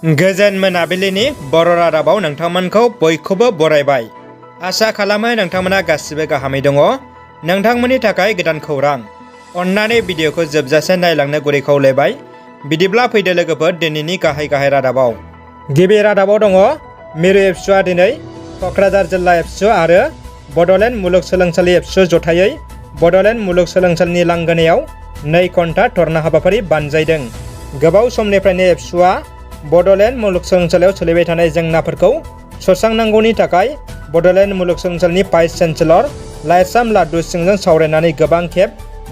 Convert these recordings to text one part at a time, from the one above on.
गोजोन मोनाबिलिनि बर' रादाबाव नोंथांमोनखौ बयखौबो बरायबाय। आसा खालामो नोंथांमोना गासिबो गाहामै दङ। नोंथांमोननि थाखाय गोदान खौरां। अन्नानै भिडिअखौ जोबजासे नायलांनो गुरै खावलायबाय। बिदिब्ला फैदो लोगोफोर दिनैनि गाहाय रादाबाव। गिबि रादाबाव दङ मिरु एबसुआ दिनै क'क्राझार जिल्ला एबसु आरो बड'लेण्ड मुलुगसोलोंसालि एबसु जथायै बड'लेण्ड मुलुगसोलोंसालिनि लांगोनायाव 2 घन्टा धरना हाबाफारि बानजायदों। गोबाव समनिफ्रायनो एबसुआ बड'लेण्ड मुलुगसोलोंसालियाव सोलिबाय थानाय जेंनाफोरखौ सुस्रांनांगौनि थाखाय बड'लेण्ड मुलुगसोलोंसालिनि भाइस चेन्सेलर लाइसाम लादु सिंजों सावरायनानै गोबां खेब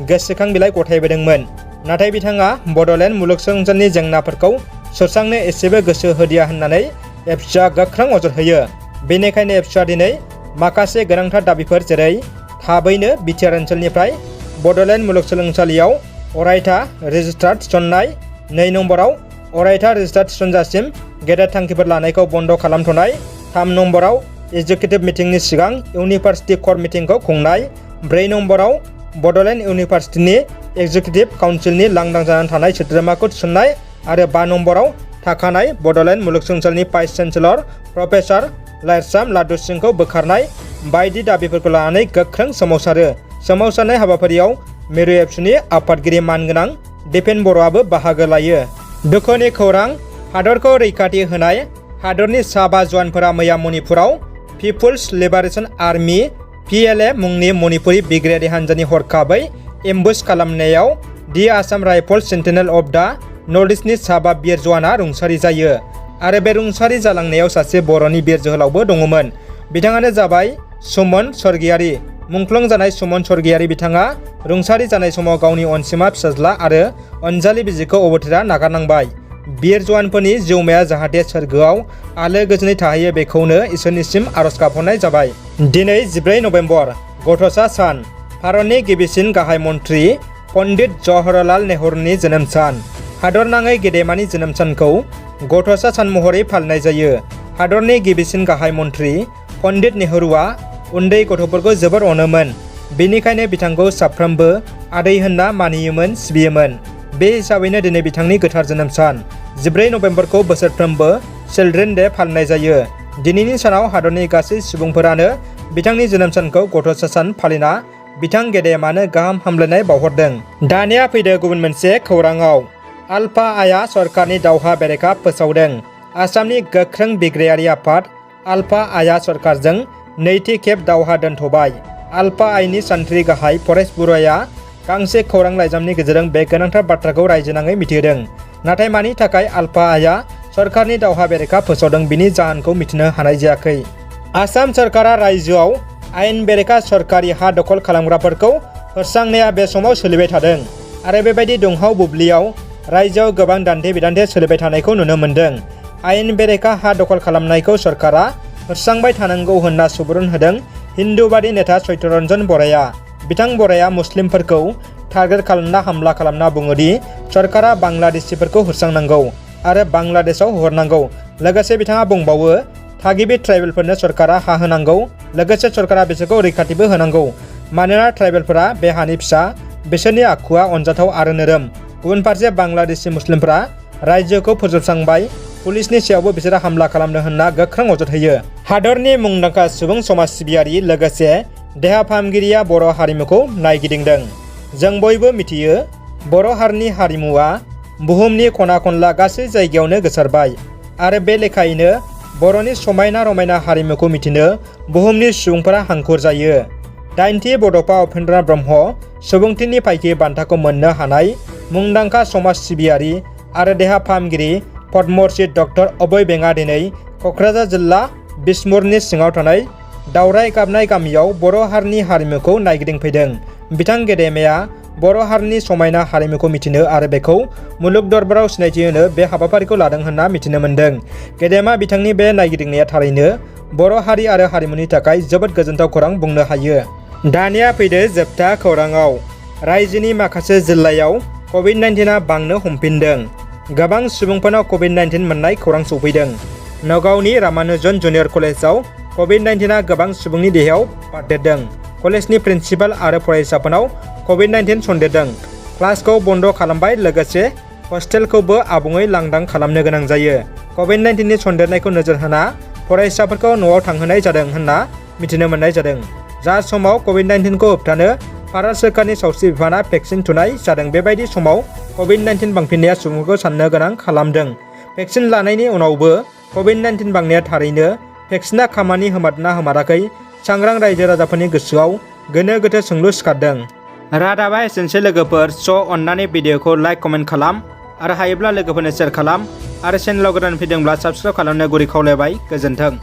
गोसोखां बिलाइ गथायबोदोंमोन। नाथाय बिथाङा बड'लेण्ड मुलुगसोलोंसालिनि जेंनाफोरखौ सुस्रांनो एसेबो गोसो होदिया होननानै एबसुआ गोख्रों अजद होयो। बेनिखायनो एबसुआ दिनै माखासे गोनांथार दाबिफोर जेरै थाबैनो बिटिआर ओनसोलनिफ्राय बड'लेण्ड मुलुगसोलोंसालियाव अरायथा रेजिस्ट्रार थिसननाय, 2 नम्बराव अरायथा रेजिस्ट्रार थिसनजासिम गेदेर थांखिफोर लानायखौ बन्द' खालामथ'नाय, 3 नम्बराव एग्जिकिउटिभ मिटिंनि सिगां इउनिभार्सिटि क'र मिटिंखौ खुंनाय, 4 नम्बराव बड'लेण्ड इउनिभार्सिटिनि एग्जिकिउटिभ काउन्सिलनि लांदां जानानै थानाय सोद्रोमाखौ थिसननाय आरो 5 नम्बराव थाखानाय बड'लेण्ड मुलुगसोलोंसालिनि भाइस चेन्सेलर प्रफेसार लाइसाम लादु सिंखौ बोखारनाय बायदि दाबिफोरखौ लानानै गोख्रों सोमावसारो। सोमावसारनाय हाबाफारियाव मिरु एबसुनि आफादगिरि मानगोनां दिपेन बर'आबो बाहागो लायो। दुखुनि खौरां, हादरखौ रैखाथि होनाय हादरनि सा 5 जवानफोरा मैया मणिपुराव पिपुल्स लिबारेशन आर्मी (PLA) मुंनि मणिपुरी बिग्रायारि हान्जानि हरखाबै एम्बुश खालामनायाव the Assam rifles sentinel of the north इस्टनि सा 5 बिर जवाना रुंसारि जायो आरो बे रुंसारि जालांनायाव सासे बर'नि बिर जोहोलावबो दङमोन। बिथाङानो जाबाय सुमन स्वर्गियारि। मुंख्लं जानाय सुमन स्वर्गियारि बिथाङा रुंसारि जानाय समाव गावनि अनसिमा फिसाज्ला आरो अनजालि बिजिखौ अबथिरा नागारनांबाय। बिर जवानफोरनि जिउमाया जाहाथे सोरगोआव आलो गोजोनै थाहैयो बेखौनो इसोरनिसिम आरज गाबहरनाय जाबाय। दिनै 14 नभेम्बर गथ'सा सान। भारतनि गिबिसिन गाहाय मन्त्रि पण्डित जवाहरलाल नेहरूनि जोनोम सान। हादरनाङै गेदेमानि जोनोम सानखौ गथ'सा सान महरै फालिनाय जायो। हादरनि गिबिसिन गाहाय मन्त्रि पण्डित नेहरूआ उन्दै गथ'फोरखौ जोबोर अनोमोन। बेनिखायनो बिथांखौ साफ्रोमबो आदै होनना मानियोमोन, सिबियोमोन। बे हिसाबैनो दिनै बिथांनि गोथार जोनोम सान 14 नभेम्बरखौ बोसोरफ्रोमबो चिल्ड्रेन डे फालिनाय जायो। दिनैनि सानाव हादरनि गासै सुबुंफोरानो बिथांनि जोनोम सानखौ गथ'सा सान फालिना बिथां गेदेमानो गाहाम हामलायनाय बावहरदों। दानिया फैदो गुबुन मोनसे खौराङाव। आल्फा आइआ सरकारनि दावहा बेरेखा फोसावदों। आसामनि गोख्रों बिग्रायारि आफाद आल्फा आइआ सरकारजों नैथि खेब दावहा दोनथ'बाय। आल्फा आइनि सान्थ्रि गाहाय परेश बरुवाया गांसे खौरां लाइजामनि गेजेरजों बे गोनांथार बाथ्राखौ रायजोनाङै मिथिहोदों। नाथाय मानि थाखाय आल्फा आइआ सरकारनि दावहा बेरेखा फोसावदों बिनि जाहोनखौ मिथिनो हानाय जायाखै। आसाम सरकारा रायजोआव आयेन बेरेखा सरकारि हा दखल खालामग्राफोरखौ होस्रांनाया बे समाव सोलिबाय थादों आरो बेबायदि दुंहाव बुब्लियाव रायजोआव गोबां दान्थे बिदान्थे सोलिबाय थानायखौ नुनो मोन्दों। आयेन बेरेखा हा दखल खालामनायखौ सरकारा होस्रांबाय थानांगौ होनना सुबुरुन होदों हिन्दुबादि नेता चैतरन्जन बराया। बिथां बराया मुस्लिमफोरखौ टार्गेट खालामना हामला खालामना बुङोदि सरकारा बांलादेशिफोरखौ होस्रांनांगौ आरो बांलादेशआव हरनांगौ। लोगोसे बिथाङा बुंबावो थागिबि ट्राइबेलफोरनो सरकारा हा होनांगौ, लोगोसे सरकारा बिसोरखौ रैखाथिबो होनांगौ। मानोना ट्राइबेलफोरा बे हानि फिसा, बिसोरनि आखुआ अनजाथाव आरो नोरोम। गुबुन फारसे बांलादेशी मुस्लिमफोरा रायजोखौ फोजोबस्रांबाय, पुलिसनि सायावबो बिसोरो हामला खालामनो होनना गोख्रों अजद होयो। हादरनि मुंदांखा सुबुं समाज सिबियारि लोगोसे देहा फाहामगिरिया बर' हारिमुखौ नायगिदिंदों। जों बयबो मिथियो बर' हारिनि हारिमुवा बुहुमनि खना खनला गासै जायगायावनो गोसारबाय आरो बे लेखायैनो बर'नि समायना रमायना हारिमुखौ मिथिनो बुहुमनि सुबुंफोरा हांखुर जायो। 8थि बड'फा उपेन्द्रनाथ ब्रह्म सुबुंथिनि फायखि बान्थाखौ मोननो हानाय मुंदांखा समाज सिबियारि आरो देहा फाहामगिरि पद्मश्री डक्टर अभय बेंआ दिनै क'क्राझार जिल्ला बिसमुरनि सिङाव थानाय दावराय गाबनाय गामियाव बर' हारिनि हारिमुखौ नायगिदिंफैदों। बिथां गेदेमाया बर' हारिनि समायना हारिमुखौ मिथिनो आरो बेखौ मुलुग दरबाराव सिनायथि होनो बे हाबाफारिखौ लादों होनना मिथिनो मोन्दों। गेदेमा बिथांनि बे नायगिदिंनाया थारैनो बर' हारि आरो हारिमुनि थाखाय जोबोद गोजोनथाव खौरां बुंनो हायो। दानिया फैदो जोबथा खौराङाव। रायजोनि माखासे जिल्लायाव कभिड-19आ बांनो हमफिनदों। गोबां सुबुंफोरनाव कभिड-19 मोननाय खौरां सौफैदों। नगावनि रामानुजन जुनियर कलेजाव कभिड-19आ गोबां सुबुंनि देहायाव बारदेरदों। कलेजनि प्रिन्सिपाल आरो फरायसाफोरनाव कभिड-19 सन्देरदों। क्लासखौ बन्द' खालामबाय, लोगोसे हस्टेलखौबो आबुङै लांदां खालामनो गोनां जायो। कभिड-19 नि सन्देरनायखौ नोजोर होना फरायसाफोरखौ न'आव थांहोनाय जादों होनना मिथिनो मोननाय जादों। जा समाव कभिड-19 खौ होबथानो भारत सोरखारनि सावस्रि बिफाना भेक्सिन थुनाय जादों, बेबायदि समाव कभिड-19 बांफिननाया सुबुंफोरखौ साननो गोनां खालामदों। भेक्सिन लानायनि उनावबो कभिड-19 बांनाया थारैनो भेक्सिना खामानि होमारना होमाराखै? सांग्रां रायजो राजाफोरनि गोसोआव गोनो गोथो सोंलु सिखारदों। रादाबा एसेनोसै लोगोफोर। अन्नानै भिडिअखौ लाइक कमेन्ट खालाम आरो हायोब्ला लोगोफोरनो शेयार खालाम आरो चेनेलाव गोदान फैदोंब्ला साबस्क्राइब खालामनो गुरै खावलायबाय। गोजोन्थों।